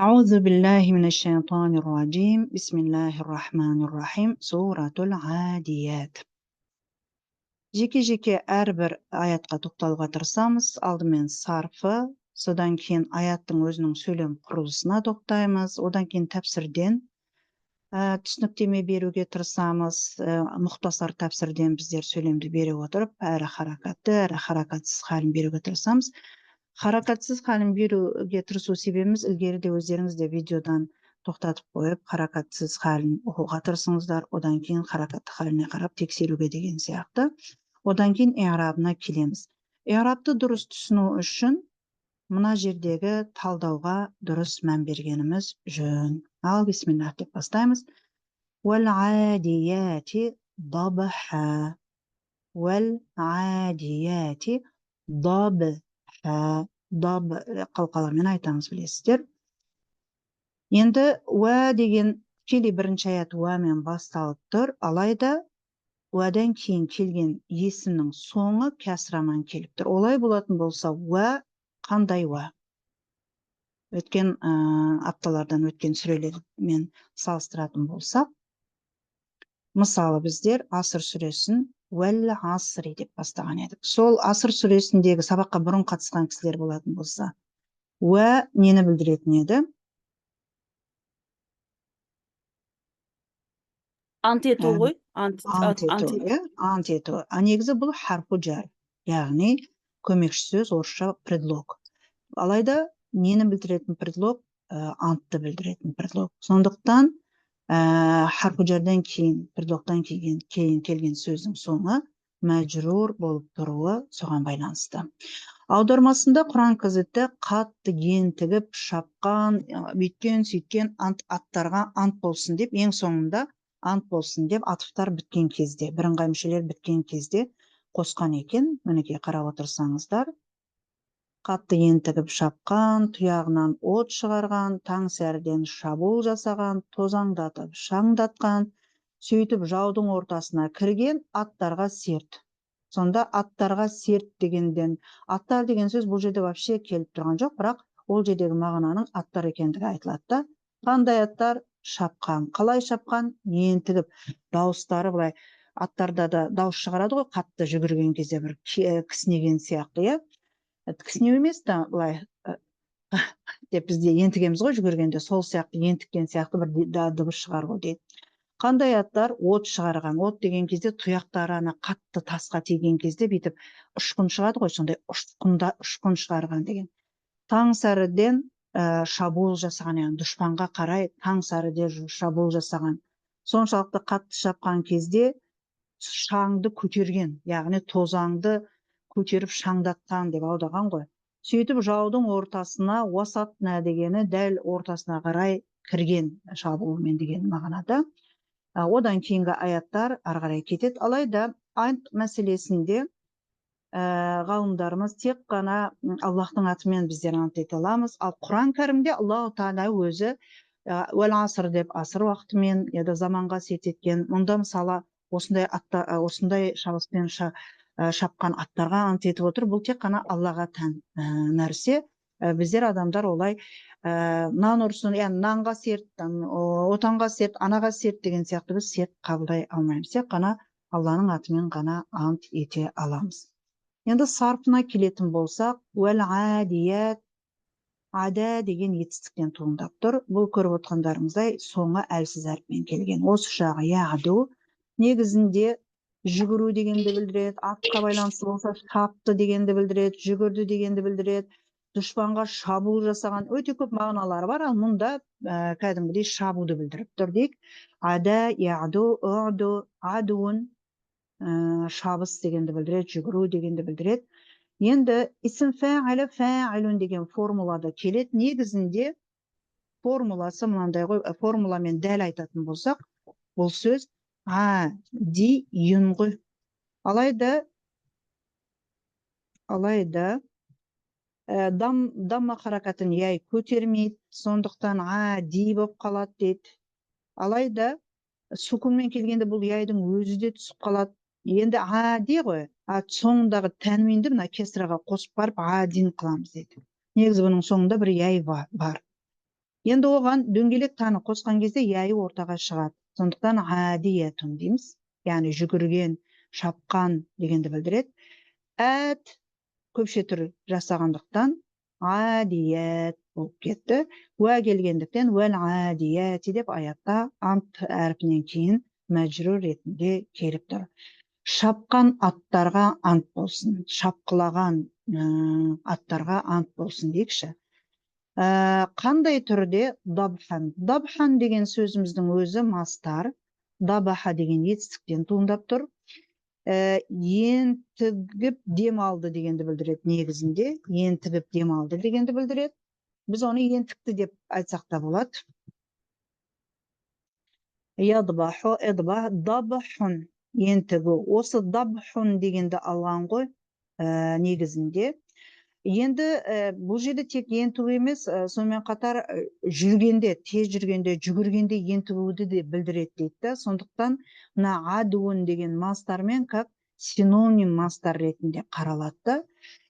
أعوذ بالله من الشيطان الرجيم. بسم الله الرحمن الرحيم. سورة العاديات. Жеке-жеке әрбір аятқа тоқталуға тырысамыз. Алдымен сарфы, содан кейін аяттың өзінің сөйлем құрылысына тоқтаймыз, одан кейін тәпсірден түсініктеме беруге тырысамыз. Мұхтасар тәпсірден біздер сөйлемді бере отырып, әрі харакатты, әрі харакатсыз халін беруге тырысамыз. Харакатсыз халін беруге тырысу себебіміз, ілгеріде өздеріңіз де видеодан тоқтатып қойып, харакатсыз халін оқуға тырысыңыздар, одан кейін харакатты халіне қарап тексеруге деген сияқты. Одан кейін иғрабына келеміз. Иғрабты дұрыс түсіну үшін мына жердегі талдауға дұрыс мән бергеніміз жөн. Ал бисмиллах деп бастаймыз. Уәл адияти дабха. Уәл адияти дабха. Даб қалқаламен айтамыз, білесіздер. Енді уә деген тікелей бірінші аят уәмен басталып тұр, алайда уәден кейін келген есімнің соңы кәсірамен келіп тұр. Олай болатын болса, уә қандай уә? Өткен апталардан өткен сүрелермен салыстыратын болсақ, мысалы, біздер Аср сүресін уәл асри деп бастаған едік. Сол Аср сүресіндегі сабаққа бұрын қатысқан кісілер болатын болса, уә нені білдіретін еді? Ант ету ғой. Ант, ант ету, иә, ант ету. А негізі бұл харфу жар, яғни көмекші сөз, орысша предлог. Алайда нені білдіретін предлог? Антты білдіретін предлог. Сондықтан харфу жардан кейін, предлогтан кейін келген сөздің соңы мәжрур болып тұруы соған байланысты. Аудармасында Құран газетте қатты ентігіп шапқан, бүйткен сөйткен ант аттарға ант болсын деп, ең соңында ант болсын деп атыптар біткен кезде, бірыңғай мүшелер біткен кезде қосқан екен. Мінекей, қарап отырсаңыздар, қатты ентігіп шапқан, тұяғынан от шығарған, таң сәріден шабуыл жасаған, тозаңдатып шаңдатқан, сөйтіп жаудың ортасына кірген аттарға серт. Сонда аттарға серт дегенден, аттар деген сөз бұл жерде вообще келіп тұрған жоқ, бірақ ол жердегі мағынаның аттар екендігі айтылады да. Қандай аттар? Шапқан. Қалай шапқан? Ентігіп. Дауыстары былай, аттарда да дауыс шығарады ғой, қатты жүгірген кезде бір кісінеген сияқты, иә? Кісінеу емес та, былай деп бізде ентігеміз ғой жүгіргенде, сол сияқты ентіккен сияқты бір дыбыс шығару дейді. Қандай аттар? От шығарған. От деген кезде тұяқтары ана қатты тасқа тиген кезде бүйтіп ұшқын шығады ғой, сондай ұшқын шығарған деген. Таң сәріден шабуыл жасаған, яғни дұшпанға қарай таң сәріде шабуыл жасаған. Соншалықты қатты шапқан кезде шаңды көтерген, яғни тозаңды көтеріп шаңдатқан деп аударған ғой. Сөйтіп жаудың ортасына, уасатна дегені дәл ортасына қарай кірген шабуылмен деген мағынада. Одан кейінгі аяттар ары қарай кетеді. Алайда ант мәселесінде ғалымдарымыз тек қана Аллахтың атымен біздер ант ете аламыз. Ал Құран кәрімде Аллаху тағала өзі уәл аср деп аср уақытымен я да заманға серт еткен. Мұнда мысалы осындай атта, осындай шабыспен шапқан аттарға ант етіп отыр. Бұл тек қана Аллаға тән нәрсе. Біздер адамдар олай нан ұрсын, яғни нанға серт, отанға серт, анаға серт деген сияқты біз серт қабылдай алмаймыз. Тек қана Алланың атымен ғана ант ете аламыз. Енді сарпына келетін болсақ, уәл адият, ада деген етістіктен туындап тұр. Бұл көріп отқандарыңыздай соңы әлсіз әріппен келген. Осы жағы яду негізінде жүгіру дегенді білдіреді, атқа байланысты болса шапты дегенді білдіреді, жүгірді дегенді білдіреді, дұшпанға шабуыл жасаған, өте көп мағыналары бар. Ал мұнда кәдімгідей шабуды білдіріп тұр дейік. Ада, яду, уду, адуын, шабыс дегенді білдіреді, жүгіру дегенді білдіреді. Енді исім фәғілі фәғілун деген формулада келеді. Негізінде формуласы мынандай ғой, формуламен дәл айтатын болсақ, бұл сөз а, ди, юн ғой. Алайда дамма харакатын яй көтермейді, сондықтан а, ди болып қалады дейді. Алайда сукунмен келгенде бұл яйдың өзі де түсіп қалады. Енді а, ди ғой, а соңындағы тәнвинді мына кесраға қосып барып а, дин қыламыз дейді. Негізі бұның соңында бір яй бар. Енді оған дөңгелек таны қосқан кезде яйы ортаға шығады. Сондықтан адиятун дейміз. Яғни жүгірген, шапқан дегенді білдіреді. Әт көпше түр жасағандықтан адият болып кетті. Уә келгендіктен уәл адияти деп аятта ант әрпінен кейін мәжрур ретінде келіп тұр. Шапқан аттарға ант болсын, шапқылаған аттарға ант болсын дейікші. Қандай түрде дабхан? Дабхан деген сөзіміздің өзі мастар. Дабаха деген етістіктен туындап тұр. Ентігіп дем алды дегенді білдіреді негізінде. Ентігіп дем алды дегенді білдіреді. Біз оны ентікті деп айтсақ та болады. Ядбаху, эдбах, дабхун, ентігу. Осы дабхун дегенді алған ғой негізінде. Енді бұл жерде тек ентігу емес, сонымен қатар жүргенде, тез жүргенде, жүгіргенде ентігуді де білдіреді дейді да. Сондықтан мына адуын деген мастармен как синоним мастар ретінде қаралады да.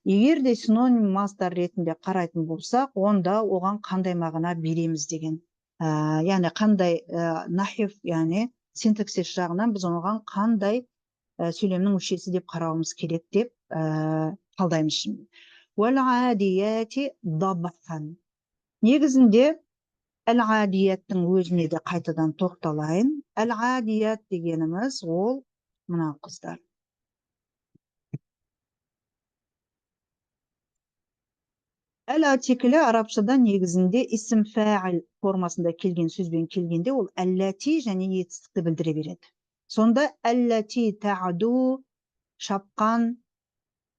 Егер де синоним мастар ретінде қарайтын болсақ, онда оған қандай мағына береміз деген, яғни қандай нахив, яғни синтаксис жағынан біз оған қандай сөйлемнің мүшесі деп қарауымыз керек деп талдаймыз şimdi. Уәл-адияти дабхан. Негізінде әл-адияттың өзіне де қайтадан тоқталайын. Әл-адият дегеніміз ол мына қыздар. Әл артиклі арабшада негізінде исім фәғіл формасында келген сөзбен келгенде ол әлләти және етістікті білдіре береді. Сонда әлләти та'ду, шапқан,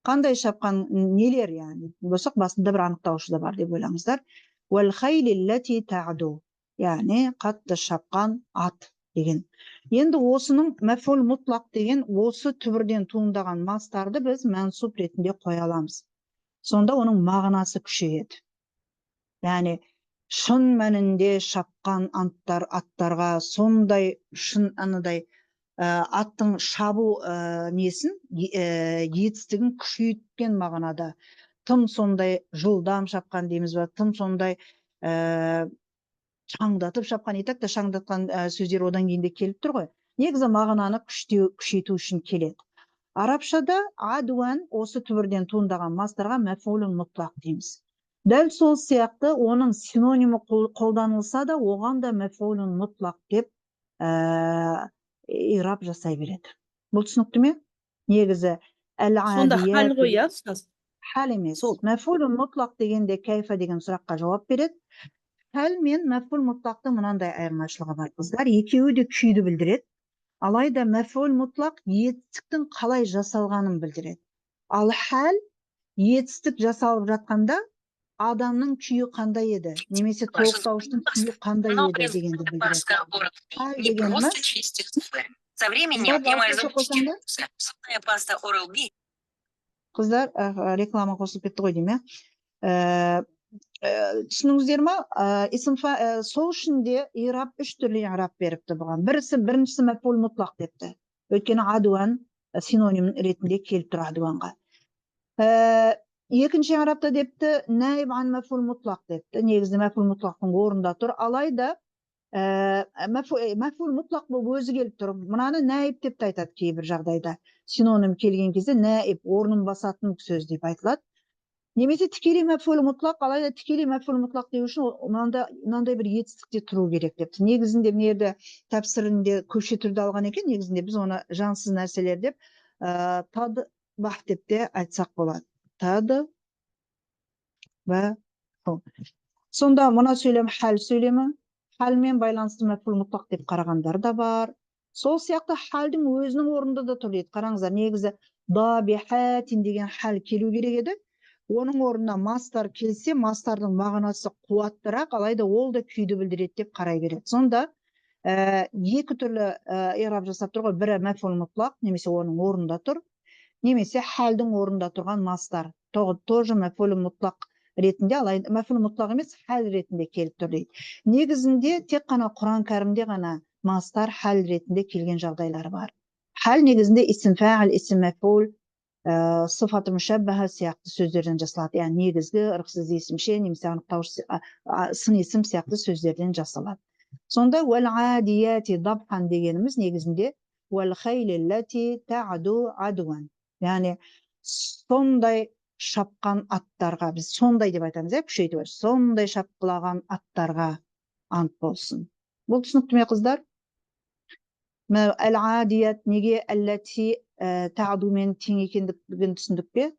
қандай шапқан нелер, яғни болсақ басында бір анықтаушы да бар деп ойлаңыздар. Уәл хайлилләти та'ду, яғни қатты шапқан ат деген. Енді осының мәфул мұтлақ деген осы түбірден туындаған мастарды біз мәнсуб ретінде қоя аламыз. Сонда оның мағынасы күшейеді. Яғни шын мәнінде шапқан анттар аттарға сондай шын анадай аттың шабу несін, етістігін күшейткен мағынада. Тым сондай жылдам шапқан дейміз ба, тым сондай шаңдатып шапқан, и так та шаңдатқан сөздер одан кейін де келіп тұр ғой. Негізі мағынаны күшейту үшін келеді. Арабшада адуан осы түбірден туындаған мастарға мәфулун мұтлақ дейміз. Дәл сол сияқты оның синонимі қолданылса да оған да мәфулун мұтлақ деп ираб жасай береді. Бұл түсінікті ме? Негізі Сонда хал ғой, иә, ұстаз? Хал емес. Мәфулун мұтлақ дегенде кайфа деген сұраққа жауап береді. Хал мен мәфул мұтлақтың мынандай айырмашылығы бар, қыздар. Екеуі де күйді білдіреді. Алайда мәфул мұтлақ етістіктің қалай жасалғанын білдіреді. Ал хал етістік жасалып жатқанда адамның күйі қандай еді, немесе толықтауыштың күйі қандай еді дегенді білдіреді. Хал дегеніміз қыздар, реклама қосылып кетті ғой деймін, ә? Түсініңіздер ма? Сол үшін де ираб үш түрлі ираб беріпті бұған. Біріншісі мәфул мұтлақ депті. Өйткені адуан синоним ретінде келіп тұр адуанға. Екінші ирабта депті наиб ан мәфул мұтлақ депті. Негізінде мәфул мұтлақтың орнында тұр. Алайда мәфул мұтлақ болып өзі келіп тұр. Мынаны наиб деп те айтады кейбір жағдайда. Синоним келген кезде наиб, орнын басатын сөз деп айтылады. Немесе тікелей мәфул мұтлақ, алайда тікелей мәфул мұтлақ деу үшін мынандай бір етістікте тұру керек депті. Негізінде мына жерде тәпсірінде көше түрде алған екен, негізінде біз оны жансыз нәрселер деп тадбах деп те айтсақ болады. Тад ба. Сонда мына сөйлем хал сөйлемі, халмен байланысты мәфул мұтлақ деп қарағандар да бар. Сол сияқты халдің өзінің орнында да тұр дейді. Қараңыздар, негізі дабихатин деген хал келу керек еді. Оның орнына мастар келсе, мастардың мағынасы қуаттырақ, алайда ол да күйді білдіреді деп қарай береді. Сонда екі түрлі ираб жасап тұр ғой. Бірі мәфул мұтлақ, немесе оның орнында тұр, немесе халдің орнында тұрған мастар. Тоже мәфул мұтлақ ретінде, алайда мәфул мұтлақ емес, хал ретінде келіп тұр дейді. Негізінде тек қана Құран кәрімде ғана мастар хал ретінде келген жағдайлары бар. Хал негізінде исім фәғіл, исім мәфул Сыфаты мүшәббаха сияқты сөздерден жасалады. Яғни негізгі ырықсыз есімше немесе анықтауыш сын есім сияқты сөздерден жасалады. Сонда уәл адияти дабхан дегеніміз негізінде уәл хайлиллати та'ду адуан. Яғни сондай шапқан аттарға, біз сондай деп айтамыз, иә, күшейтіп, сондай шапқылаған аттарға ант болсын. Бұл түсінікті ме, қыздар? Әл адият неге әлләти та'думен тең екендігін түсіндік пе?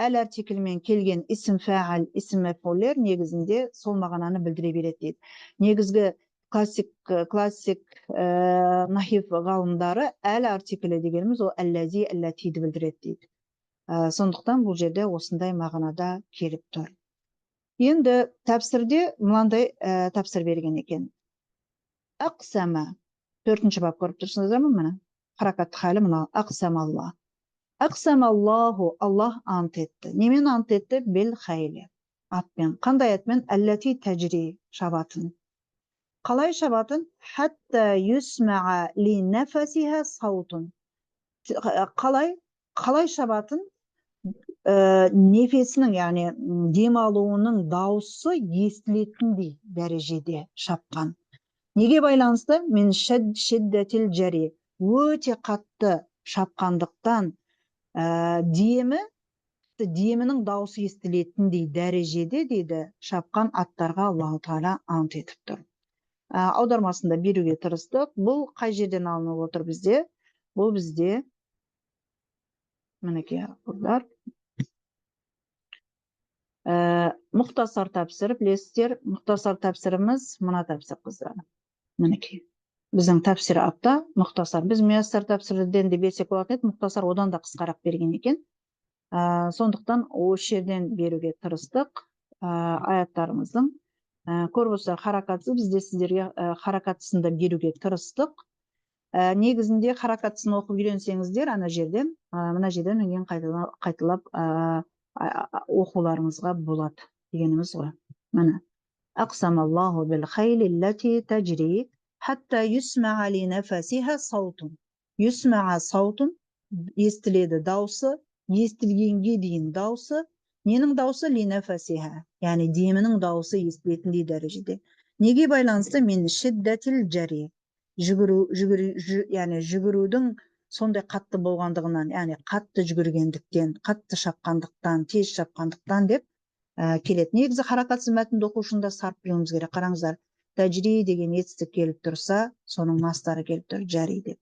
Әл артиклімен келген исім фәғіл, исім мәфғулер негізінде сол мағынаны білдіре береді дейді. Негізгі классик нахив ғалымдары әл артиклі дегеніміз ол әлләзи, әлләтиді білдіреді дейді. Сондықтан бұл жерде осындай мағынада келіп тұр. Енді тәпсірде мынандай тәпсір берген екен. Ақсама, төртінші бап көріп тұрсыңыздар ма міне? Харакат халі мына ақсамалла. Ақсамаллаху, Аллах ант етті. Немен ант етті? Бил хайли. Атпен. Қандай атпен? Әлләти тәжри, шабатын. Қалай шабатын? Хатта юсмаа ли нафасиха саутун. Қалай? Қалай шабатын? Нефесінің, яғни дем алуының дауысы естілетіндей дәрежеде шапқан. Неге байланысты? Мен шиддатил жари. Өте қатты шапқандықтан, демінің дауысы естілетіндей дәрежеде дейді шапқан аттарға Аллаху Тағала ант етіп тұр. Аудармасында беруге тырыстық. Бұл қай жерден алынып отыр бізде? Бұл бізде мінекей, қыздар. Мұхтасар тәпсір, білесіздер, мұхтасар тәпсіріміз мына тәпсір, қыздар. Мінекей. Біздің тәпсір апта мұхтасар. Біз муяссар тәпсірден де берсек болатын еді, мұхтасар одан да қысқарақ берген екен. Сондықтан осы жерден беруге тырыстық, аяттарымыздың. Көріп отырсыздар, харакатсыз, біз де сіздерге харакатсызын да беруге тырыстық. Негізінде харакатсызын оқып үйренсеңіздер, ана жерден, мына жерден кейін қайталап, оқуларыңызға болады дегеніміз ғой. Міне. Ақсамаллаху бил хайли ллати тажри хатта юсмаа ли нафасиха саутун. Юсмаа саутун естіледі даусы, естілгенге дейін даусы. Ненің даусы? Ли нафасиха, яғни демінің дауысы естілетіндей дәрежеде. Неге байланысты? Мен шиддатил жари. Жүгіру, жүгіру, яғни жүгірудің сондай қатты болғандығынан, яғни қатты жүгіргендіктен, қатты шапқандықтан, тез шапқандықтан деп келеді. Негізі харакатсыз мәтінді оқу үшін де сарп білуіміз керек. Қараңыздар, тәжри деген етістік келіп тұрса, соның мастары келіп тұр, жари деп.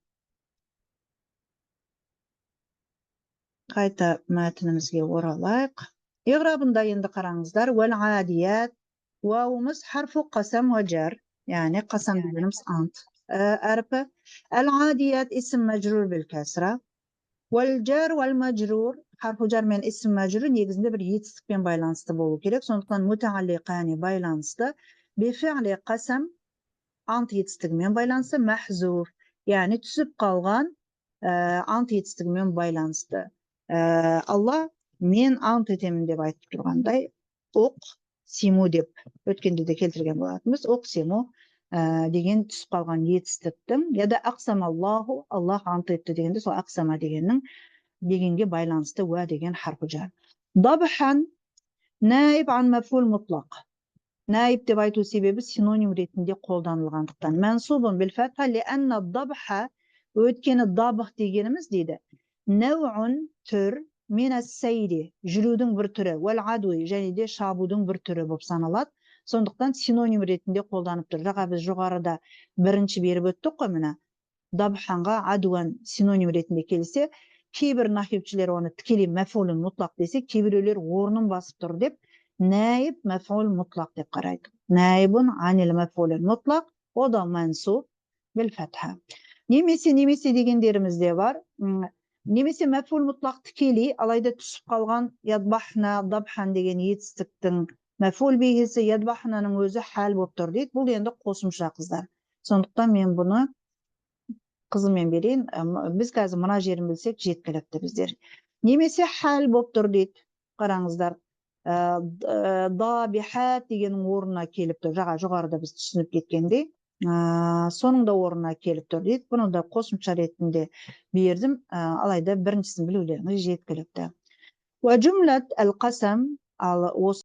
Қайта мәтінімізге оралайық. Иғрабында енді қараңыздар, уәл адият, уауымыз харфу қасам уә жар, яғни қасам дегеніміз ант әрпі. Әл адият исм мәжрур бил кәсра. Уәл жар уәл мәжрур, харфу жар мен исм мәжрур негізінде бір етістікпен байланысты болу керек. Сондықтан мутааллиқани байланысты. Бифи'ли қасам ант етістігімен байланысты, мәхзуф, яғни түсіп қалған ант етістігімен байланысты. Алла мен ант етемін деп айтып тұрғандай, оқ симу деп өткенде де келтірген болатынбыз. Оқ симу деген түсіп қалған етістіктің, я да ақсамаллаху, Аллах ант етті дегенде сол ақсама дегеннің дегенге байланысты уә деген харфы жар. Дабхан наиб ан мафул мутлақ. Наиб деп айту себебі синоним ретінде қолданылғандықтан. Мансубун бил фатха лианна дабха, өйткені дабх дегеніміз дейді. Нәуун түр, минас-сайри жүрудің бір түрі, уәл адуи және де шабудың бір түрі болып саналады. Сондықтан синоним ретінде қолданып тұр. Жаңа біз жоғарыда бірінші беріп өттік қой, міне. Дабханға адуан синоним ретінде келсе, кейбір нахившілер оны тікелей мәфулін мұтлақ десе, кейбіреулер орнын басып тұр деп наиб мәфул мұтлақ деп қарайды. Наибун анил мәфулин мұтлақ, о да мансуб бил фатха. Немесе, немесе дегендеріміз де бар. Немесе мәфул мұтлақ тікелей, алайда түсіп қалған ядбахна, дабхан деген етістіктің мәфул бихisi ядбахнаның өзі хәл болып тұр дейді. Бұл енді қосымша, қыздар. Сондықтан мен бұны қызыммен берейін. Біз қазір мына жерін білсек жеткілікті біздер. Немесе хәл болып тұр дейді. Қараңыздар. Дабихат дегеннің орнына келіп тұр. Жаңа жоғарыда біз түсініп кеткендей. Соның да орнына келіп тұр дейді. Бұны да қосымша ретінде бердім, алайда біріншісін білулеріңіз жеткілікті. Уа жумлат әл қасам, ал осы